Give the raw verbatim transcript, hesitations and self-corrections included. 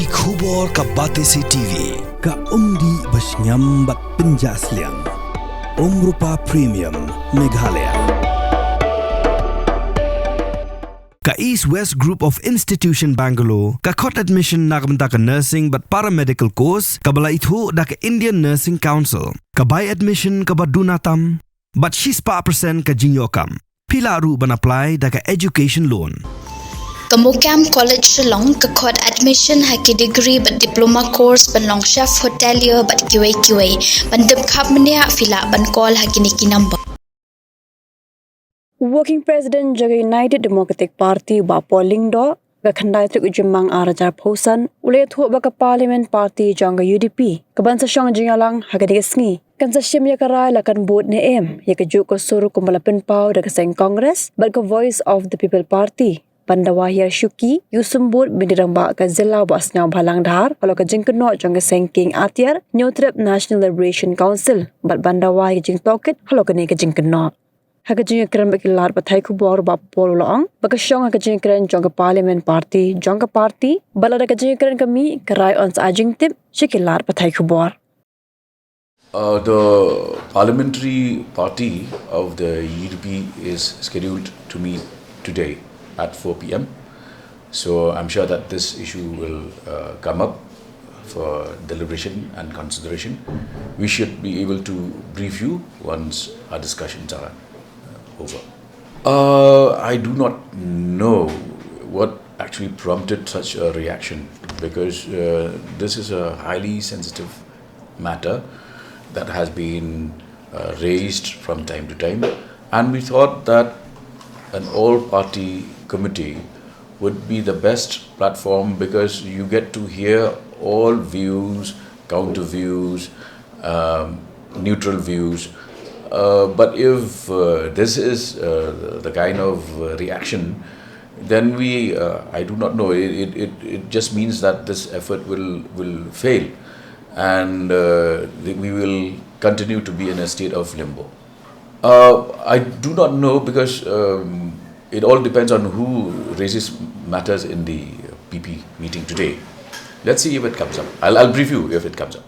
Ki khubor ka Batesi T V, ka umdih ba shngiam bad pynjah sliang. Umrupa Premium, Meghalaya. Ka East West Group of Institution Bangalore, ka khot admission na ka bynta ka nursing bad paramedical course, kaba la ithuh da ka Indian Nursing Council. Ka bai admission kaba duna tam, bad shispah percent ka jingïoh kam. Phi lah ruh ban apply da ka education loan. Ka Mokam College Shillong ka khot admission ha ki degree bad diploma course ban long chef hotelier bad kiwei kiwei. Ban tip khapmynniah phi lah ban call ha kine ki number. Working President jong ka United Democratic Party, Bah Paul Lyngdoh, ka khyndai tarik u Jymmang ar hajar phew san, u la ïathuh ba ka Parliament Party jong ka U D P ka ban sa shong jingïalang ha kane ka sngi kan sa shim ïa ka rai la kan bud ne em ïa kajuh ka sur kumba la pynpaw da ka seng Congress bad ka Voice of the People Party. Ban dawa hiar shuki ïa u symbud bynta rangbah ka jylla Bah Sniawbhalang Dhar halor ka jingkynnoh jong ka seng kieng atiar Hynñiewtrep National Liberation Council bad ban dawa ïa ka jingtohkit halor kane ka jingkynnoh. Ha ka jingïakren bad ki lad pathai khubor, Bah Paul u la ong ba ka shong ha ka jingïakren jong ka Parliament Party jong ka party bad lada ka jingïakren ka mih, ka rai yn sa ai jingtip sha ki lad pathai khubor. Uh, the parliamentary party of the U D P is scheduled to meet today at four p m. So I'm sure that this issue will uh, come up for deliberation and consideration. We should be able to brief you once our discussions are uh, over. Uh, I do not know what actually prompted such a reaction because uh, this is a highly sensitive matter that has been uh, raised from time to time, and we thought that an all party committee would be the best platform because you get to hear all views, counter views, um, neutral views. Uh, but if uh, this is uh, the kind of uh, reaction, then we, uh, I do not know. It, it, it, it just means that this effort will, will fail and uh, we will continue to be in a state of limbo. Uh, I do not know because um, it all depends on who raises matters in the P P meeting today. Let's see if it comes up. I'll, I'll brief you if it comes up.